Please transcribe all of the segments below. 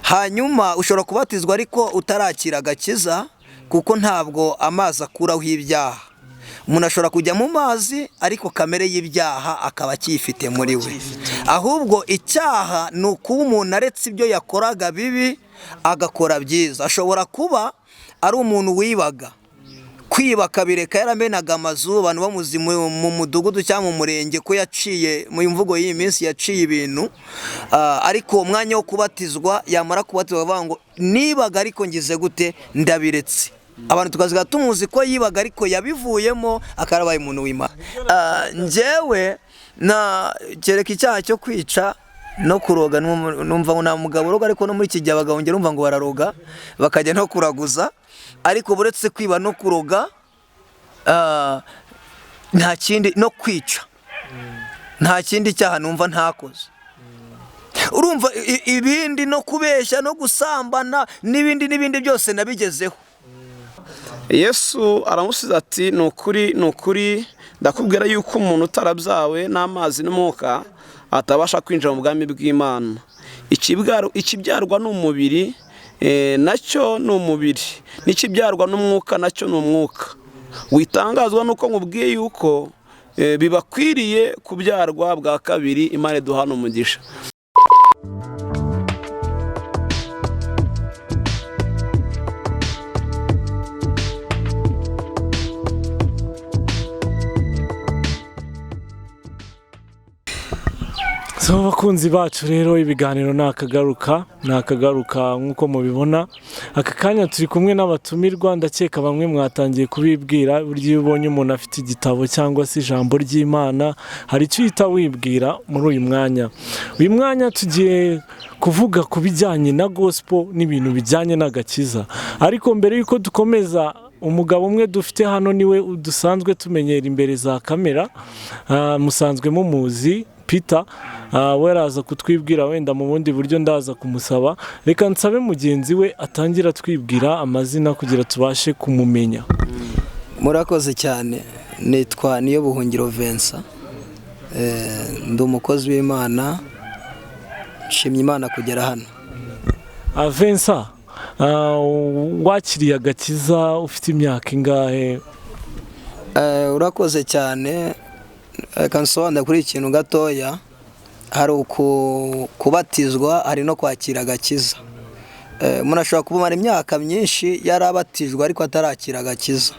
Hanyuma ushobora kubatizwa ariko utarakira agakiza, kuko ntabwo amazi akuraho ibyaha. Umuntu ashobora kujya mu mazi ariko kamere y'ibyaha akaba akiyifite muri we. Ahubwo icyaha ni ukuba umuntu aretse ibyo yakoraga bibi agakora byiza. Ashobora kuba ari umuntu wibaga, kwiba akabireka, yaramenaga amazu, abantu bamuzi mu mudugudu cyangwa mu murenge ko yaciye, mu mvugo y'iyi minsi yaciye ibintu, ariko uwo mwanya wo kubatizwa, yamara kubatizwa bavuga ngo nibaga ariko ngize gute, ndabiretse. Abantu tukaziga tumuzi ko yibaga ariko yabivuyemo akarabaye umuntu w'Imana. Njyewe na kereka icyaha cyo kwica no kuroga, numva ngo nta mugabo uroga, ariko no muri iki gihe abagabo njye numva ngo bararoga bakajya no kuraguza, ariko buretse kwiba no kuroga, nta kindi, no kwica nta kindi cyaha numva ntakoze. Urumva ibindi no kubeshya no gusambana n'ibindi n'ibindi byose nabigezeho. Yesu aramusubiza ati ni ukuri, ni ukuri, ndakubwira yuko umuntu utarabyawe n'amazi n'umwuka atabasha kwinjira mu bwami bw'Imana. Ikibyarwa ni umubiri, nacyo ni umubiri, n'ikibyarwa n'umwuka nacyo ni umwuka. Witangazwa nuko nkubwiye yuko bibakwiriye kubyarwa bwa kabiri. Imana iduhana umugisha. So bakunzi bacu rero, ibiganiro nakagaruka nakagaruka nk'uko mubibona. Aka kanya turi kumwe n'abatumirwa, ndakeka bamwe mwatangiye kubibwira. Burya iyo ubonye umuntu afite igitabo cyangwa se ijambo ry'Imana, hari icyo uhita wibwira muri uyu mwanya. Uyu mwanya tugiye kuvuga ku bijyanye na gospel n'ibintu bijyanye n'agakiza. Ariko mbere y'uko dukomeza, umugabo umwe dufite hano niwe dusanzwe tumenyera imbere za kamera, musanzwe mumuzi Peter, we araza kutwibwira wenda mu bundi buryo ndaza kumusaba. Reka nsabe mugenzi we atangira atwibwira amazina kugira tubashe kumumenya. Murakoze cyane, nitwa Niyo Buhungiro Vincent, ndi umukozi w'Imana, nshimye Imana kugera hano. Vincent, wakiriye agakiza ufite imyaka ingahe? Urakoze cyane, reka nsobanure kuri iki kintu gatoya. Hari kubatizwa, hari no kwakira agakiza. Umuntu ashobora kumara imyaka myinshi yarabatijwe ariko atarakira agakiza.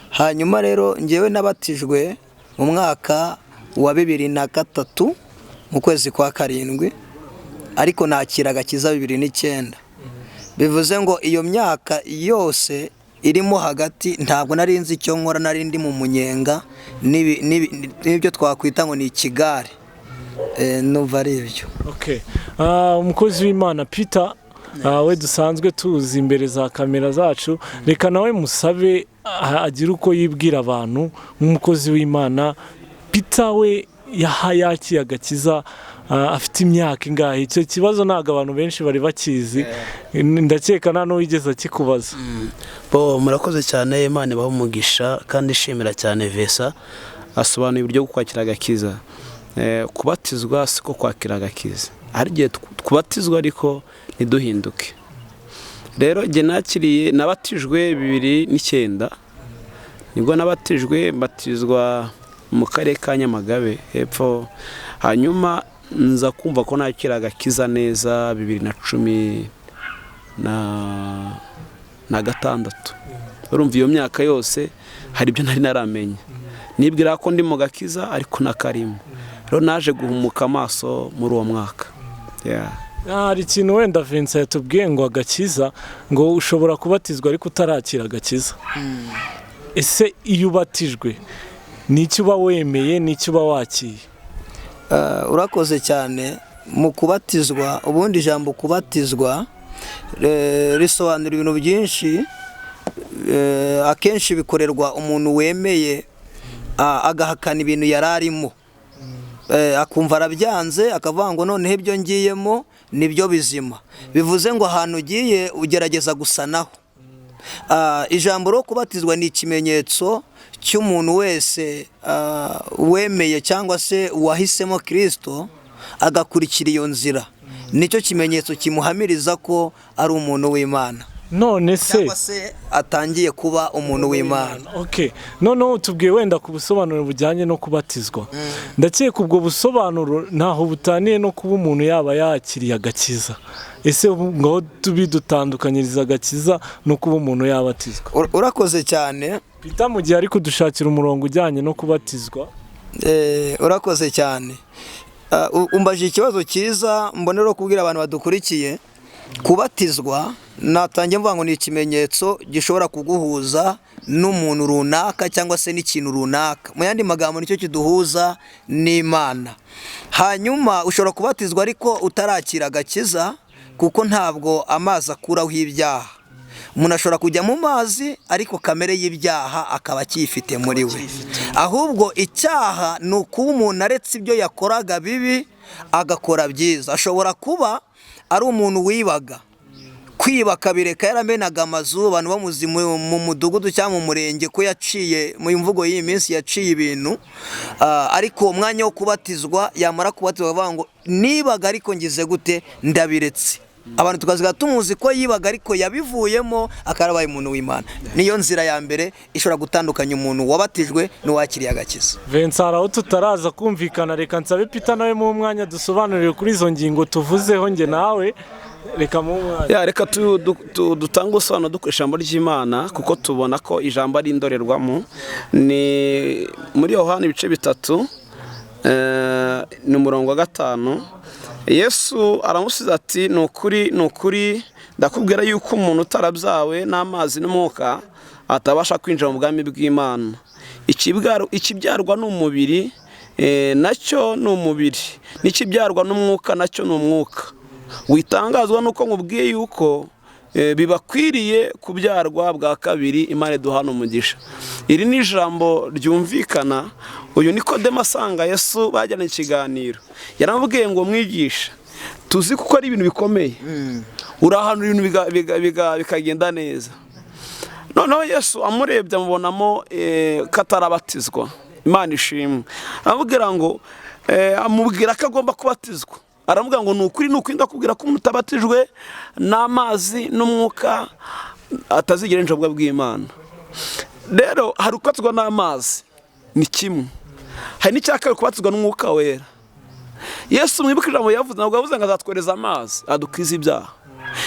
Hanyuma rero njyewe nabatijwe mu mwaka wa 2003 mu kwezi kwa 7, ariko nakira agakiza 2009. Bivuze ngo iyo myaka yose irimo hagati ntabwo nari nzi icyo nkora, nari ndi mu munyenga n'ibyo twakwita ngo ni ikigare. Numva ari ibyo. Okay. Umukozi w'Imana Peter, we dusanzwe tuzi imbere za kamera zacu, reka nawe musabe agire uko yibwira abantu nk'umukozi w'Imana. Peter we yakiye agakiza afite imyaka ingahe? Icyo kibazo ntabwo abantu benshi bari bakizi, ndakeka nta n'uwigeze akikubaza. Bo murakoze cyane, Imana ibahe umugisha kandi ishimira cyane Vesa asobanuye uburyo bwo kwakira agakiza. Kubatizwa siko kwakira agakiza, hari igihe kubatizwa ariko ntiduhinduke. Rero jye nakiriye, nabatijwe 2009, nibwo nabatijwe, mbatizwa mu karere ka Nyamagabe hepfo. Hanyuma nza kumva ko nakira agakiza neza 2016. Urumva iyo myaka yose hari ibyo nari naramenye, nibwira ko ndi mu gakiza ariko nakarimo. Rero naje guhumuka amaso muri uwo mwaka. Hari ikintu wenda Vincent yatubwiye ngo agakiza, ngo ushobora kubatizwa ariko utarakira agakiza. Ese iyo ubatijwe n'icyo uba wemeye, n'icyo uba wakiye? Urakoze cyane. Mu kubatizwa, ubundi ijambo kubatizwa risobanura ibintu byinshi. Akenshi bikorerwa umuntu wemeye, agahakana ibintu yari arimo, akumva arabyanze, akavuga ngo noneho ibyo ngiyemo nibyo bizima. Bivuze ngo ahantu ugiye ugerageza gusanaho. Ijambo ryo kubatizwa ni ikimenyetso cy'umuntu wese wemeye cyangwa se wahisemo Kristo agakurikira iyo nzira. Nicyo kimenyetso kimuhamiriza ko ari umuntu w'Imana, None se cyangwa se atangiye kuba umuntu w'Imana. Okay, noneho tubwiye wenda ku busobanuro bujyanye no kubatizwa. Ndakeka ubwo busobanuro ntaho butaniye no kuba umuntu yaba yakiriye agakiza. Ese ngaho tubidutandukanyiriza agakiza no kuba umuntu yabatizwa? Urakoze cyane. Peter, mu gihe ari kudushakira umurongo ujyanye no kubatizwa. Urakoze cyane. Umbajije ikibazo cyiza, mbonera kubwira abantu badukurikiye. Kubatizwa natangiye mvuga ngo ni ikimenyetso gishobora kuguhuza n'umuntu runaka cyangwa se n'ikintu runaka. Mu yandi magambo, nicyo kiduhuza n'Imana. Hanyuma ushobora kubatizwa ariko utarakira agakiza, kuko ntabwo amazi akuraho ibyaha. Umuntu ashobora kujya mu mazi ariko kamere y'ibyaha akaba akiyifite muri we. Ahubwo icyaha ni ukuba umuntu aretse ibyo yakoraga bibi agakora byiza. Ashobora kuba ari umuntu wibaga, kwiba akabireka, yaramenaga amazu, abantu bamuzi mu mudugudu cyangwa mu murenge ko yaciye, mu mvugo y'iyi minsi, yaciye ibintu. Ariko uwo mwanya wo kubatizwa, yamara kubatizwa bavuga ngo nibaga ariko ngize gute? Ndabiretse. Abantu tukaziga tumuzi ko yibaga ariko yabivuyemo, akarabaye umuntu w'Imana. Niyo nzira ya mbere ishobora gutandukanya umuntu wabatijwe n'uwakiriye agakiza. Vincent, hari aho tutaraza kumvikana. Reka nsabe Peter nawe mu mwanya dusobanurire kuri izo ngingo tuvuzeho njye nawe. Reka mu mwanya. Ya, reka dutange ubusobanuro dukoresha ijambo ry'Imana, kuko tubona ko ijambo ari indorerwamo. Ni muri Yohana ibice 3, ni umurongo wa 5. Yesu aramusubiza ati: "Ni ukuri, ni ukuri, ndakubwira yuko umuntu utarabyawe n'amazi n'umwuka atabasha kwinjira mu bwami bw'Imana. Ikibyarwa n'umubiri nacyo ni umubiri, n'ikibyarwa n'umwuka nacyo ni umwuka. Witangazwa nuko nkubwiye yuko bibakwiriye kubyarwa bwa kabiri." Imana iduhana umugisha. Iri ni ijambo ryumvikana. Uyu Nikodemo asanga Yesu, bajyana ikiganiro, yaramubwiye ngo: "Mwigisha, tuzi kuko ari ibintu bikomeye, urahanura ibintu bikagenda neza." Noneho Yesu amurebye amubonamo ko atarabatizwa. Imana ishimwe. Aramubwira ngo amubwira ko agomba kubatizwa. Aramubwira ngo: "Ni ukuri, ni ukuri, ndakubwira ko umuntu utabatijwe n'amazi n'umwuka atazigera yinjira mu bwami bw'Imana." Rero hari ukubatizwa n'amazi, ni kimwe, hari n'icya kabiri, kubatizwa n'Umwuka Wera. Yesu, mwibuke ijambo yavuze, ntabwo yavuze ngo azatwohereza amazi adukize ibyaha.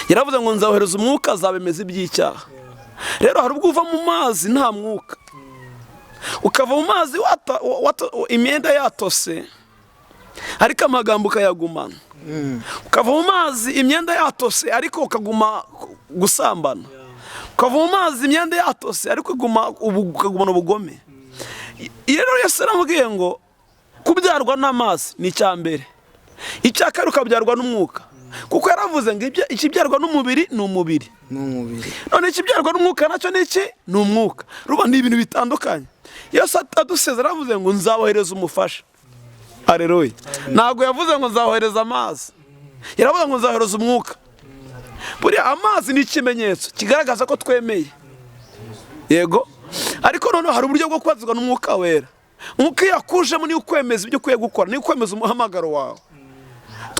Yaravuze ngo: "Nzawohereza umwuka, azabemeza iby'icyaha." Rero hari ubwo uva mu mazi nta mwuka, ukava mu mazi imyenda yatose ariko amagambo ukayagumana, ukava mu mazi imyenda yatose ariko ukaguma gusambana, ukava mu mazi imyenda yatose ariko ukagumana ubugome. Rero Yesu yaramubwiye ngo kubyarwa n'amazi ni icya mbere, icya kabiri ukabyarwa n'umwuka, kuko yaravuze ngo ikibyarwa n'umubiri ni umubiri, Ni umubiri. none ikibyarwa n'umwuka nacyo ni iki? Ni umwuka. Ruba ni ibintu bitandukanye. Yesu adusezera yaravuze ngo: "Nzabohereza umufasha." Hareruya! Ntabwo yavuze ngo nzabohereza amazi, yaravuze ngo nzabohereza umwuka. Buriya amazi ni ikimenyetso kigaragaza ko twemeye, yego, ariko noneho hari uburyo bwo kubatizwa n'Umwuka Wera. Umwuka iyo yakujemo niyo ukwemeza ibyo ukwiye gukora, niyo ukwemeza umuhamagaro wawe.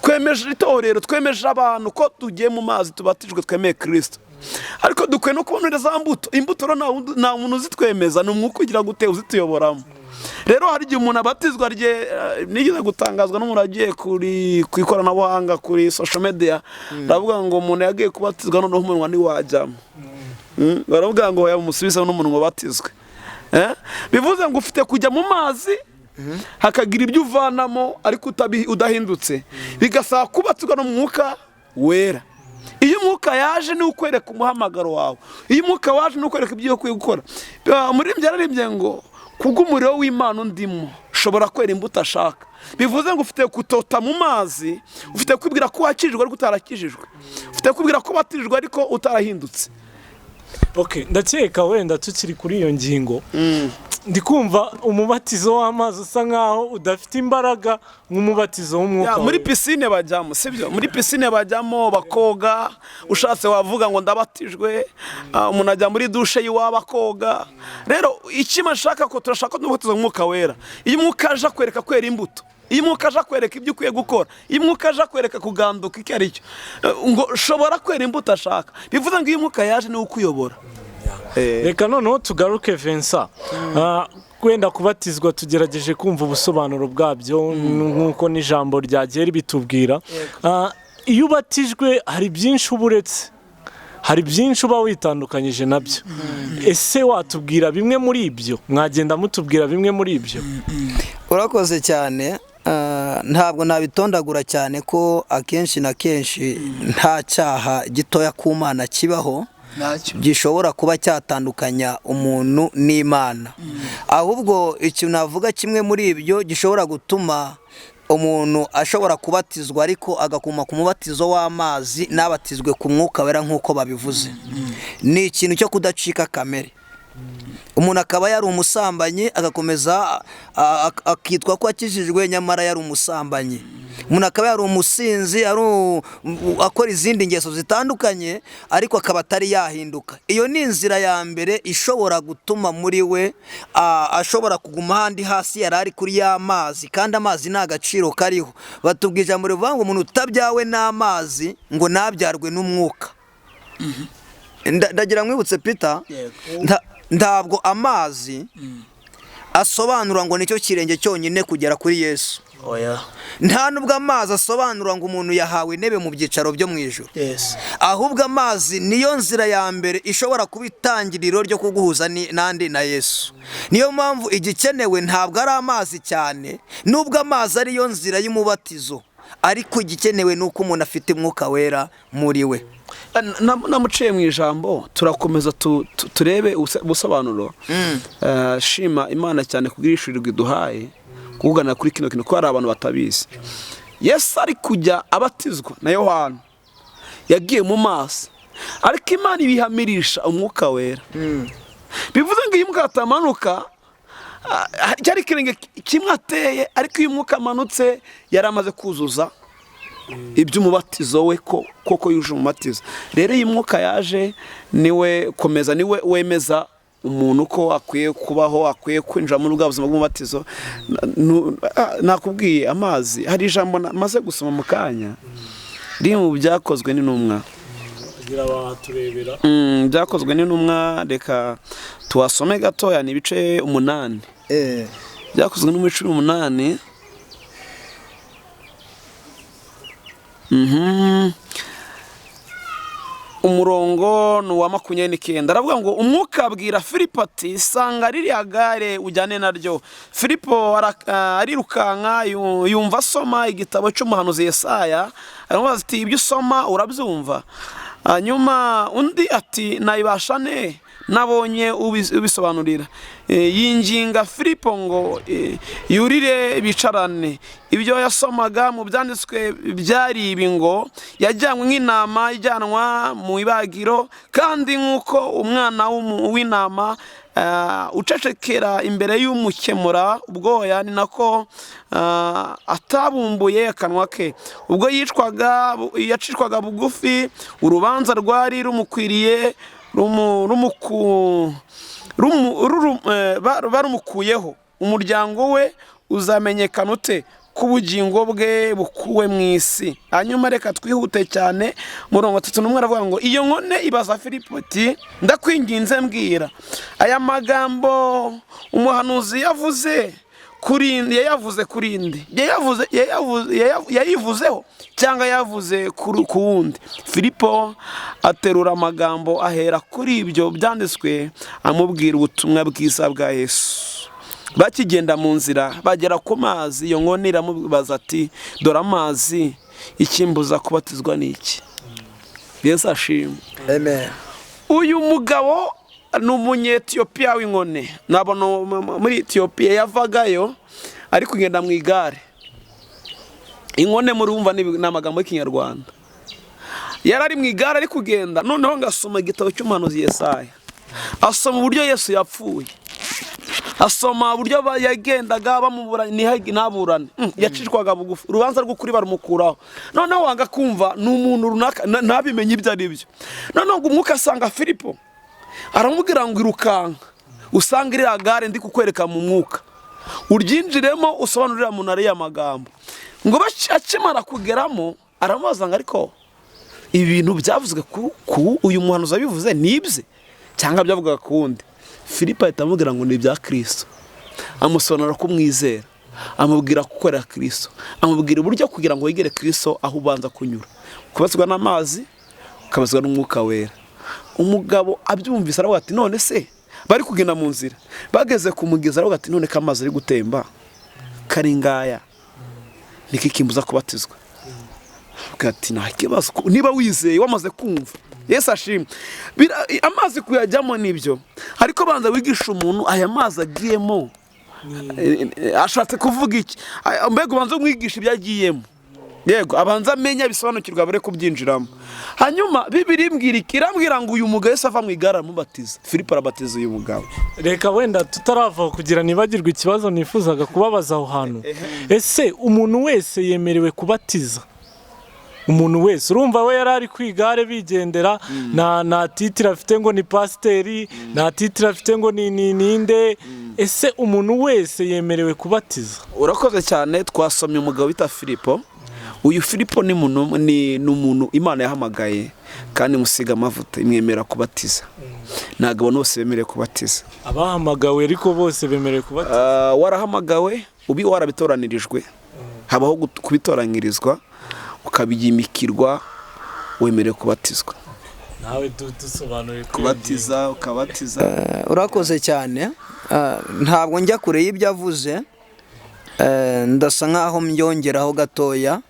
Twemeje itorero, twemeje abantu ko tugiye mu mazi, tubatijwe, twemeye Kirisito, ariko dukwiye no kubona za mbuto. Imbuto rero nta muntu uzitwemeza, ni umwuka ugira gute? Uzituyoboramo. Rero hari igihe umuntu abatizwa, nigeze gutangazwa n'umuntu agiye ku ikoranabuhanga, kuri social media, aravuga ngo umuntu yagiye kubatizwa noneho umunwa ntiwajyamo. Baravuga ngo yamusubize n'umunwa ubatizwe. Bivuze ngo ufite kujya mu mazi hakagira ibyo uvanamo ariko udahindutse, bigasaba kubatizwa n'Umwuka Wera. Iyo umwuka yaje ni ukwereka umuhamagaro wawe, iyo umwuka waje ni ukwereka ibyo ukwiye gukora. Muri yararirimbye ngo kubw'umuriro w'Imana undimo ushobora kwera imbuto ashaka. Bivuze ngo ufite kutota mu mazi, ufite kwibwira ko wakijijwe ariko utarakijijwe, ufite kwibwira ko wabatijwe ariko utarahindutse. Okay, ndakeka wenda tukiri kuri iyo ngingo, ndi kumva umubatizo w'amazi usa nkaho udafite imbaraga nk'umubatizo w'umwuka Ya, muri Wera. pisine bajyamo, sibyo? Muri pisine bajyamo bakoga, ushatse wavuga ngo ndabatijwe. Umuntu ajya muri dushe y'iwabo akoga. Rero icyo ashaka ko turashaka ko n'ubatizo Umwuka Wera, iyo umwuka aje akwereka kwera imbuto. Iyo umwuka aje akwereka ibyo ukwiye gukora, iyo umwuka aje akwereka kuganduka icyo ari cyo, ngo shobora kwera imbuto ashaka. Bivuze ngo iyo umwuka yaje niwe ukuyobora. Reka noneho tugaruke Vincent. Wenda kubatizwa tugerageje kumva ubusobanuro bwabyo nk'uko n'ijambo ryagiye ribitubwira. Iyo ubatijwe hari byinshi uba uretse, hari byinshi uba witandukanyije nabyo. Ese watubwira bimwe muri ibyo? Mwagenda mutubwira bimwe muri ibyo. Urakoze cyane. Ntabwo nabitondagura cyane ko akenshi na kenshi nta cyaha gitoya ku Mana kibaho gishobora kuba cyatandukanya umuntu n'Imana. Ahubwo ikintu navuga kimwe muri ibyo gishobora gutuma umuntu ashobora kubatizwa ariko agakuma ku mubatizo w'amazi n'abatizwe ku mwuka wera nk'uko babivuze, ni ikintu cyo kudacika kamere. Umuntu akaba yari umusambanyi agakomeza akitwa ko akijijwe nyamara yari umusambanyi. Umuntu akaba yari umusinzi, ari akora izindi ngeso zitandukanye ariko akaba atari yahinduka. Iyo ni inzira ya mbere ishobora gutuma muri we ashobora kuguma ahandi hasi yari ari kuri ya mazi, kandi amazi nta gaciro kariho. Batubwira ijambo rivuga ngo umuntu utabyawe n'amazi ngo nabyarwe n'umwuka. Ndagira nkwibutse Peter, ntabwo amazi asobanura ngo nicyo kirenge cyonyine kugera kuri Yesu. Oya. Nta nubwo amazi asobanura ngo umuntu yahawe intebe mu byicaro byo mu ijuru. Yes. Ahubwo amazi niyo nzira ya mbere ishobora kuba itangiriro ryo kuguhuza n'andi na Yesu. Niyo mpamvu igikenewe ntabwo ari amazi cyane, nubwo amazi ariyo nzira y'umubatizo, ariko igikenewe ni uko umuntu afite umwuka wera muri we. Namuciye mu ijambo, turakomeza turebe ubusobanuro. Shima Imana cyane kubw'ishurirwa iduhaye kugana kuri kino kintu, ko hari abantu batabizi. Yesu ari kujya abatizwa na Yohana, yagiye mu mazi, ariko Imana ibihamirisha umwuka wera. Bivuze ngo iyo umwuka atamanuka, cyari ikirenge kimwe ateye, ariko iyo umwuka amanutse yari amaze kuzuza iby'umubatizo we, ko koko yuje umubatizo. Rero iyo umwuka yaje niwe komeza, niwe wemeza umuntu ko akwiye kubaho, akwiye kwinjira muri bwa buzima bw'umubatizo. Nakubwiye amazi, hari ijambo maze gusoma mu kanya riri mu byakozwe n'intumwa. Kugira baturebera. Byakozwe n'intumwa, reka tuwasome gatoya, ni ibice 8. Byakozwe n'imice 8. Umurongo ni uwa 29. Aravuga ngo umwuka abwira Filipo ati sanga ririya gare ujyane naryo. Filipo arirukanka, yumva asoma igitabo cy'umuhanuzi Yesaya, aramubaza ati ibyo usoma urabyumva? Hanyuma undi ati nayibasha ne, nabonye ubisobanurira. Yinginga Filipo ngo yurire bicarane. Ibyo yasomaga mu byanditswe byari ibi ngo yajyanywe nk'intama ijyanwa mu ibagiro, kandi nk'uko umwana w'intama ucecekera imbere y'umukemura ubwoya, ni nako atabumbuye akanwa ke. Ubwo yacishwaga bugufi, urubanza rwari rumukwiriye barumukuyeho. Umuryango we uzamenyekana ute ko ubugingo bwe bukuwe mu isi? Hanyuma reka twihute cyane, murongo 31 aravuga ngo iyo nkone ibaza Filipo ati ndakwinginze mbwira, aya magambo umuhanuzi yavuze kuri yayavuze kuri nde? Yayivuzeho cyangwa yavuze ku wundi? Filipo aterura amagambo ahera kuri ibyo byanditswe, amubwira ubutumwa bwiza bwa Yesu. Bakigenda mu nzira bagera ku mazi, iyo nkone iramubaza ati dore amazi, ikimbuza kubatizwa ni iki? Yesu ashimwe. Amen. Uyu mugabo ni umunyetiyopiya w'inkone. Nabona muri Etiyopiya yavagayo ari kugenda mu igare. Inkone murumva ni amagambo y'Ikinyarwanda. Yari ari mu igare ari kugenda, noneho ngasoma igitabo cy'umuhanuzi Yesaya. Asoma uburyo Yesu yapfuye, asoma uburyo yagendaga bamuburana ntaburane, yacishwaga bugufi, urubanza rw'ukuri barumukuraho. Noneho wanga kumva ni umuntu runaka ntabimenye ibyo ari byo. Noneho ngo umwuka asanga Filipo aramubwira ngo irukanka usanga iriya gare ndi kukwereka mu mwuka. Uryinjiremo usobanurira umuntu ariya magambo. Ngo akimara kugeramo aramubaza ngo ariko ibintu byavuzwe ku uyu muhanuzi abivuze nibye cyangwa byavugaga ku wundi? Filipo ahita amubwira ngo ni ibya Kristo, amusobanura ko umwizera, amubwira gukorera Kristo, amubwira uburyo kugira ngo wegere Kristo aho ubanza kunyura, kubatizwa n'amazi, ukabatizwa n'umwuka wera. Umugabo abyumvise aravuga ati none se, bari kugenda mu nzira bageze ku mugezi, aravuga ati none ko amazi ari gutemba kari ngaya, niki kimbuza kubatizwa? Avuga ati nta kibazo niba wizeye wamaze kumva. Yesu ashimwe. Amazi kuyajyamo nibyo, ariko banza wigisha umuntu aya mazi agiyemo ashatse kuvuga iki. Mbega ubanza umwigisha ibyo agiyemo, yego abanza amenya bisobanukirwa abure kubyinjiramo. Hanyuma Bibiliya imbwira iki? Irambwira ngo uyu mugabo Yesu ava mu igare aramubatiza. Filipo arabatiza uyu mugabo. Reka wenda tutarava kugira nibagirwe ikibazo nifuzaga kubabaza aho hantu. Ese umuntu wese yemerewe kubatiza? Umuntu wese urumva we yari ari ku igare bigendera, nta titre afite ngo ni pasiteri, nta titre afite ngo ni ninde. Ese umuntu wese yemerewe kubatiza? Urakoze cyane. Twasomye umugabo bita Filipo. Uyu Filipo ni umuntu Imana yahamagaye kandi imusiga amavuta, imwemera kubatiza. Ntabwo abantu bose bemerewe kubatiza. Abahamagawe ariko bose bemerewe kubatiza. Warahamagawe ubi warabitoranirijwe, habaho kubitoranyirizwa ukabyimikirwa, wemerewe kubatizwa. Nawe dusobanurire kubatiza ukabatiza. Urakoze cyane. Ntabwo njya kure y'ibyo avuze, ndasa nkaho mbyongeraho gatoya.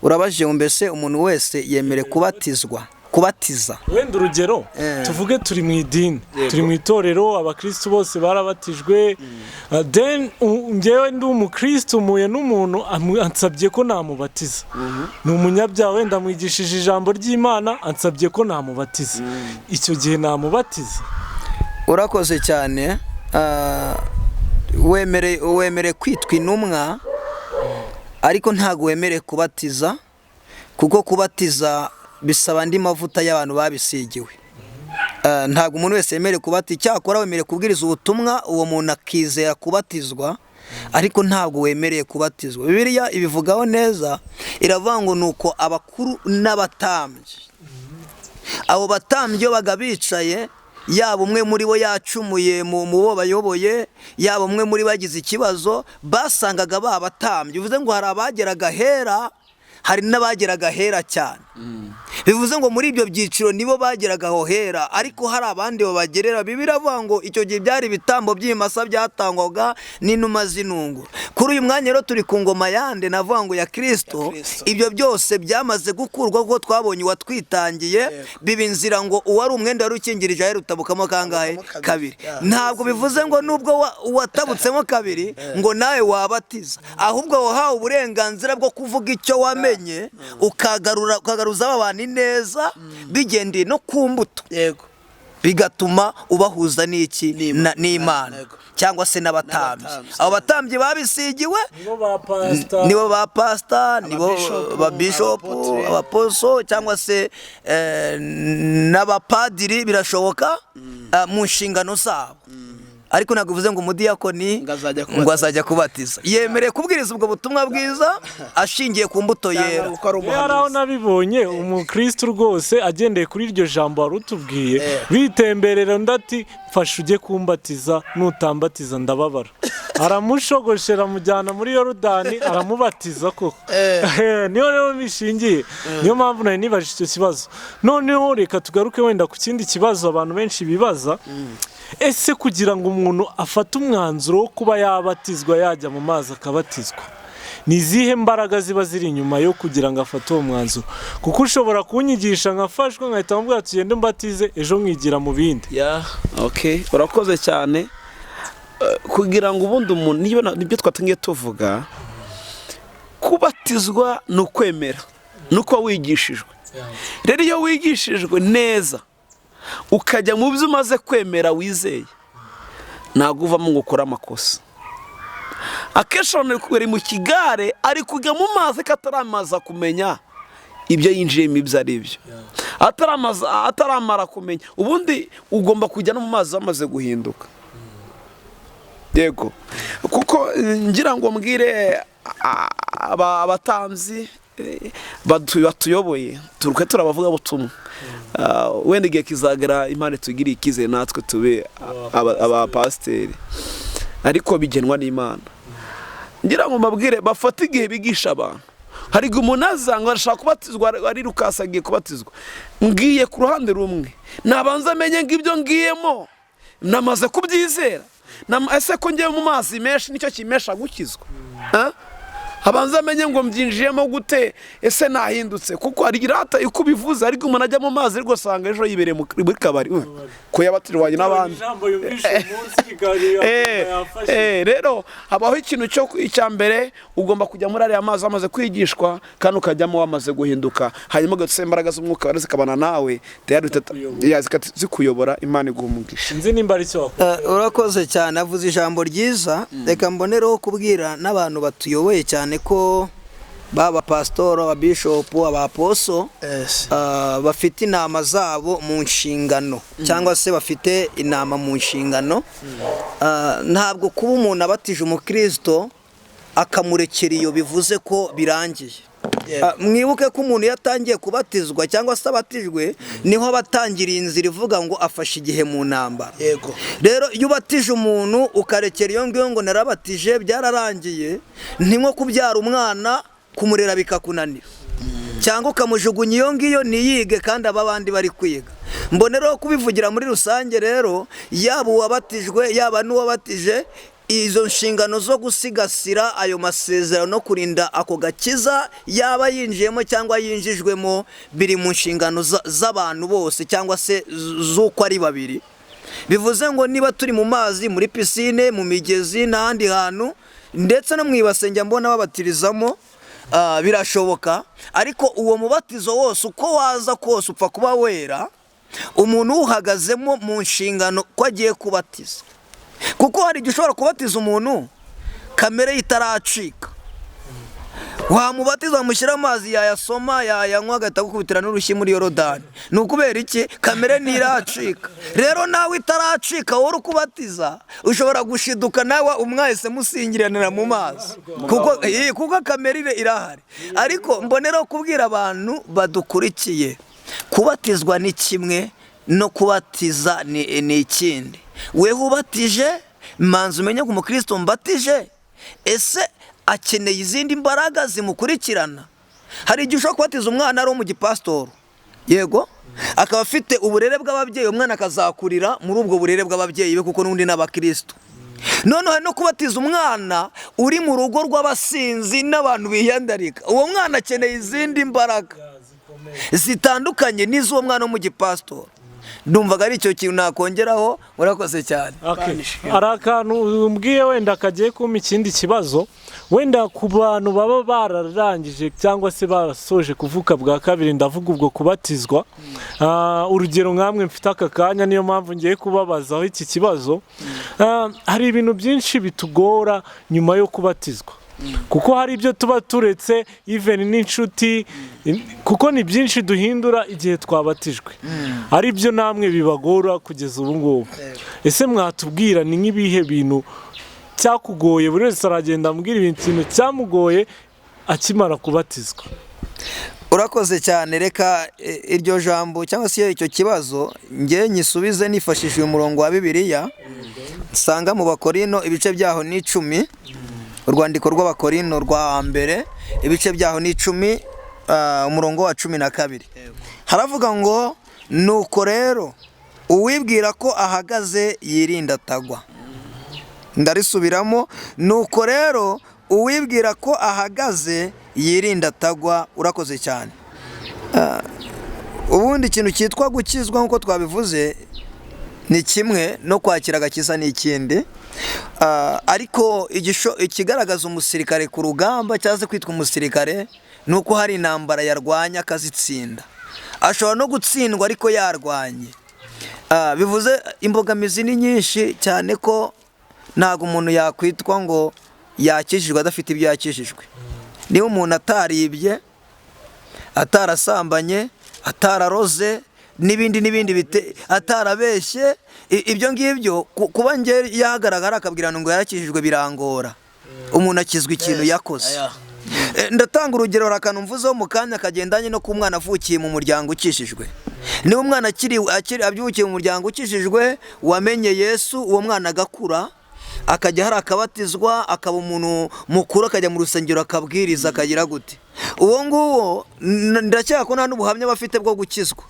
Urabajije ngo mbese umuntu wese yemerewe kubatizwa, kubatiza? Wenda urugero tuvuge turi mu idini, turi mu itorero, abakristu bose barabatijwe. Then njyewe ndi umukristu, mpuye n'umuntu ansabye ko namubatiza. Ni umunyabyaha, wenda amwigishije ijambo ry'Imana, ansabye ko namubatiza. Icyo gihe namubatiza? Urakoze cyane. Wemere kwitwa intumwa, ariko ntabwo wemerewe kubatiza, kuko kubatiza bisaba andi mavuta y'abantu babisigiwe. Ntabwo umuntu wese yemerewe kubatiza. Icyakora wemerewe kubwiriza ubutumwa uwo muntu akizera kubatizwa, ariko ntabwo wemerewe kubatizwa. Bibiliya ibivugaho neza, iravuga ngo nuko abakuru n'abatambyi, abo batambyi iyo baga bicaye, yaba umwe muri bo yacumuye mu bo bayoboye, yaba umwe muri bagize ikibazo, basangaga babatambye. Bivuze ngo hari abageraga hera, hari n'abageraga hera cyane. Bivuze ngo muri ibyo byiciro nibo bageraga aho hera, ariko hari abandi babagerera. Bibiliya iravuga ngo icyo gihe byari ibitambo by'ibimasa byatangwaga n'inuma z'inungu. Kuri uyu mwanya rero turi ku ngoma yande, navuga ngo ya Kristo. Ibyo byose byamaze gukurwa kuko twabonye uwatwitangiye, biba inzira ngo uwari umwenda wari ukingirije ahera utabukamo kangahe? Kabiri. Ntabwo bivuze ngo nubwo watabutsemo kabiri ngo nawe wabatiza, ahubwo wahawe uburenganzira bwo kuvuga icyo wamenye, ukagaruza abantu neza bigendeye no ku mbuto. Yego. Bigatuma ubahuza n'iki? N'Imana cyangwa se n'abatambyi. Abo batambyi babisigiwe nibo ba pastor, nibo ba bishop, abaposo cyangwa se n'abapadiri, birashoboka mu nshingano zabo. Ariko ntabwo bivuze ngo umudiyakoni ngo azajya kubatiza. Yemerewe kubwiriza ubwo butumwa bwiza ashingiye ku mbuto yera. Hari aho nabibonye umukristo rwose agendeye kuri iryo jambo wari utubwiye, bitemberera undi ati mfasha ujye kumbatiza, nutambatiza ndababara. Aramushogoshera amujyana muri Yorodani aramubatiza koko. Niyo rero bishingiye, niyo mpamvu nari nibajije icyo kibazo. Noneho reka tugaruke wenda ku kindi kibazo abantu benshi bibaza. Ese kugira ngo umuntu afate umwanzuro wo kuba yabatizwa, yajya mu mazi akabatizwa, ni izihe mbaraga ziba ziri inyuma yo kugira ngo afate uwo mwanzuro? Kuko ushobora kunyigisha nkafashwa nkahita mubwira tugende mbatize, ejo nkigira mu bindi. Okay, urakoze cyane. Kugira ngo ubundi umuntu, nibyo twatangiye tuvuga, kubatizwa ni ukwemera, ni uko wigishijwe. Rero iyo wigishijwe neza ukajya mu byo umaze kwemera wizeye, ntabwo uvamo ngo ukore amakosa. Akenshi abantu bari mu kigare, ari kujya mu mazi ko ataramaza kumenya ibyo yinjiyemo ibyo ari byo, ataramara kumenya. Ubundi ugomba kujya no mu mazi wamaze guhinduka. Yego, kuko ngira ngo mbwire abatambyi batuyoboye, turuke turabavuga butumwa. Wenda igihe kizagera Imana itugiriye icyizere natwe tube abapasiteri, ariko bigenwa n'Imana. Ngira ngo mbabwire bafate igihe bigisha abantu. Hari igihe umuntu aza ngo arashaka kubatizwa, arirukasa agiye kubatizwa. Ngiye ku ruhande rumwe, nabanza amenye ngo ibyo ngiyemo namaze kubyizera. Ese ko ngiye mu mazi menshi nicyo kimesha gukizwa? Ha? Abanza amenye ngo mbyinjiyemo gute, ese nahindutse? Kuko hari irata uko ubivuze, ariko umuntu ajya mu mazi ariko usanga ejo yibereye muri kabari ko yabatirwanye n'abandi. Ijambo yumvishe umunsi biganiro yafashe. Rero habaho ikintu cyo icya mbere, ugomba kujya muri ariya mazi wamaze kwigishwa, kandi ukajyamo wamaze guhinduka, hanyuma ugatse imbaraga z'umwuka wera zikabana nawe tayari ya, zikuyobora. Imana iguha umugisha. Sinzi nimba ari cyo wakora. Urakoze cyane, avuze ijambo ryiza. Reka mbonereho kubwira n'abantu batuyoboye cyane ko baba pasitoro, ababishopu, abaposo, bafite inama zabo mu nshingano, cyangwa se bafite inama mu nshingano. Ntabwo kuba umuntu abatije umukristo akamurekera iyo bivuze ko birangiye. Mwibuke ko umuntu iyo atangiye kubatizwa cyangwa se abatijwe, niho aba atangiriye inzira ivuga ngo afashe igihe mu ntambara. Rero iyo ubatije umuntu ukarekera iyo ngiyo ngo narabatije byararangiye, ni nko kubyara umwana kumurera bikakunanira, cyangwa ukamujugunya iyo ngiyo ntiyige kandi aba bandi bari kwiga. Mboneraho kubivugira muri rusange rero, yaba uwabatijwe yaba n'uwabatije, izo nshingano zo gusigasira ayo masezerano no kurinda ako gakiza yaba yinjiyemo cyangwa yinjijwemo biri mu nshingano z'abantu bose, cyangwa se z'uko ari babiri. Bivuze ngo niba turi mu mazi, muri pisine, mu migezi n'ahandi hantu, ndetse no mu ibase njya mbona babatirizamo, birashoboka. Ariko uwo mubatizo wose uko waza kose upfa kuba wera, umuntu uwuhagazemo mu nshingano ko agiye kubatiza. Kuko hari igihe ushobora kubatiza umuntu kamere ye itaracika, wamubatiza wamushyira amazi yayasoma yayanywa agahita agukubitira n'urushyi muri Yorodani. Ni ukubera iki? Kamere ntiracika. Rero nawe itaracika wowe uri kubatiza ushobora gushiduka nawe umwahise musingiranira mu mazi, kuko kamere irahari. Ariko mboneraho kubwira abantu badukurikiye, kubatizwa ni kimwe no kubatiza ni ikindi. Weho ubatije, manza umenye ngo umukristo mbatije ese akeneye izindi mbaraga zimukurikirana. Hari igihe ushobora kubatiza umwana ari uwo mu gipasitoro, yego akaba afite uburere bw'ababyeyi, umwana akazakurira muri ubwo burere bw'ababyeyi be kuko n'undi n'abakristo. Noneho hari no kubatiza umwana uri mu rugo rw'abasinzi n'abantu biyandarika, uwo mwana akeneye izindi mbaraga zitandukanye n'iz'uwo mwana wo mu gipasitoro. Ndumvaga ari icyo kintu nakongeraho. Murakoze cyane. Okay. Hari akantu umbwiye wenda kagiye kumpa ikindi kibazo, wenda ku bantu baba bararangije cyangwa se barasoje kuvuka bwa kabiri, ndavuga ubwo kubatizwa. Urugero nkamwe mfite aka kanya, niyo mpamvu ngiye kubabazaho iki kibazo. Hari ibintu byinshi bitugora nyuma yo kubatizwa, kuko hari ibyo tuba turetse, even n'inshuti, kuko ni byinshi duhindura igihe twabatijwe, ari byo namwe bibagora kugeza ubu ngubu. Ese mwatubwira ni nk'ibihe bintu cyakugoye? Buri wese aragenda ambwira ikintu cyamugoye akimara kubatizwa. Urakoze cyane. Reka iryo jambo cyangwa se icyo kibazo nge nyisubize nifashishije umurongo wa Bibiliya nsanga mu Bakorino ibice byaho ni 10, urwandiko rw'Abakorino rwa mbere ibice byaho ni 10, umurongo wa 12. Haravuga ngo nuko rero uwibwira ko ahagaze yirinda atagwa. Ndarisubiramo, nuko rero uwibwira ko ahagaze yirinda atagwa. Urakoze cyane. Ubundi ikintu cyitwa gukizwa nk'uko twabivuze ni kimwe no kwakira agakiza ni ikindi. Ariko ikigaragaza umusirikare ku rugamba cyangwa se kwitwa umusirikare ni uko hari intambara yarwanya akazitsinda. Ashobora no gutsindwa ariko yarwanye. Bivuze imbogamizi ni nyinshi cyane ko ntabwo umuntu yakwitwa ngo yakijijwe adafite ibyo yakijijwe. Niba umuntu ataribye, atarasambanye, atararoze, n'ibindi n'ibindi atarabeshye. Ibyo ngibyo kuba njye yahagaragara akabwira ngo yarakijijwe birangora. Umuntu akizwa ikintu yakoze. Aya. Ndatanga urugero, hari akantu mvuzeho mu kanya kagendanye no ku mwana avukiye mu muryango ukishijwe. Niba umwana akiri abyukiye mu muryango ukishijwe wamenye Yesu, uwo mwana agakura akajya hari akabatizwa, akaba umuntu mukuru, akajya mu rusengero akabwiriza, akagira gute, uwo nguwo ndakeka ko nta n'ubuhamya aba afite bwo gukizwa,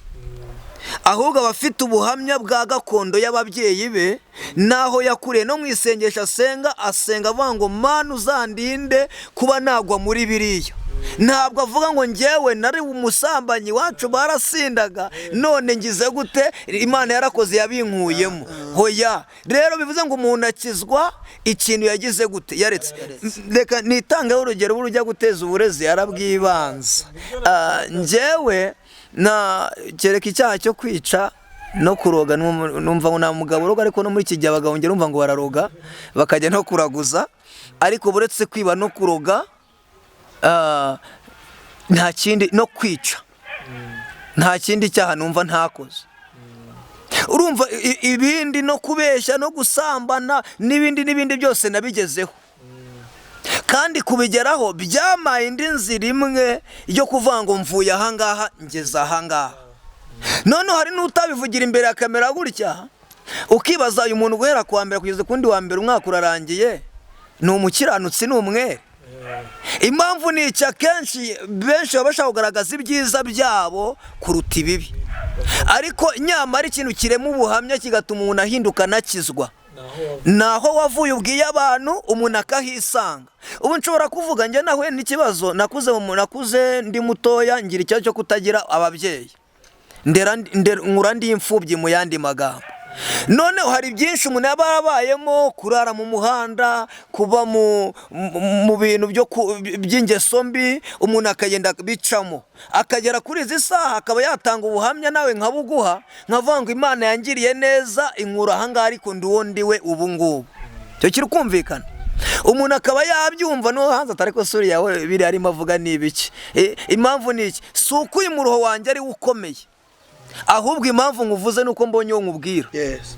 ahubwo aba afite ubuhamya bwa gakondo y'ababyeyi be n'aho yakuriye, no mu isengesho asenga, asenga avuga ngo: "Mana, uzandinde kuba nagwa muri biriya." Ntabwo avuga ngo: "Njyewe nari umusambanyi, iwacu barasindaga, none ngize gute, Imana yarakoze yabinkuyemo." Hoya. Rero bivuze ngo umuntu akizwa ikintu yagize gute? Yaretse. Reka nitangeho urugero. Burya ujya guteza uburezi yarabwibanza. Njyewe na kereka icyaha cyo kwica no kuroga, numva ngo nta mugabo uroga, ariko no muri iki gihe abagabo njye numva ngo bararoga bakajya no kuraguza. Ariko buretse kwiba no kuroga, nta kindi, no kwica, nta kindi cyaha numva ntakoze. Urumva ibindi no kubeshya no gusambana n'ibindi n'ibindi byose nabigezeho, kandi kubigeraho byamaye indi nzira imwe yo kuvuga ngo mvuye ahangaha ngeze ahangaha. Noneho hari n'utabivugira imbere ya kamera gutya, ukibaza uyu muntu guhera ku wa mbere kugeza ku wundi wa mbere, umwaka urarangiye, ni umukiranutsi, ni umwere? Impamvu ni iki? Akenshi benshi baba bashaka kugaragaza ibyiza byabo kuruta ibibi, ariko nyamara ikintu kirema ubuhamya kigatuma umuntu ahinduka anakizwa naho wavuye ubwiye abantu, umuntu akahisanga. Ubu nshobora kuvuga njye nahuye n'ikibazo, nakuze ndi mutoya ngira ikibazo cyo kutagira ababyeyi, ndera nkura ndi imfubyi mu yandi magambo. Noneho hari byinshi umuntu yaba yarabayemo, kurara mu muhanda, kuba mu bintu by'ingeso mbi, umuntu akagenda bicamo akagera kuri izi saha akaba yatanga ubuhamya, nawe nkabuguha, nkavuga ngo Imana yangiriye neza inkura ahangaha, ariko ndi uwo ndiwe ubu ngubu. Icyo kiri kumvikana, umuntu akaba yabyumva no hanze atari ko suri yawe biriya arimo avuga ni ibiki? Impamvu ni iki? Si uko uyu muruho wanjye ari wo ukomeye, ahubwo impamvu nkuvuze ni uko mbonye uwo nkubwira. Yes.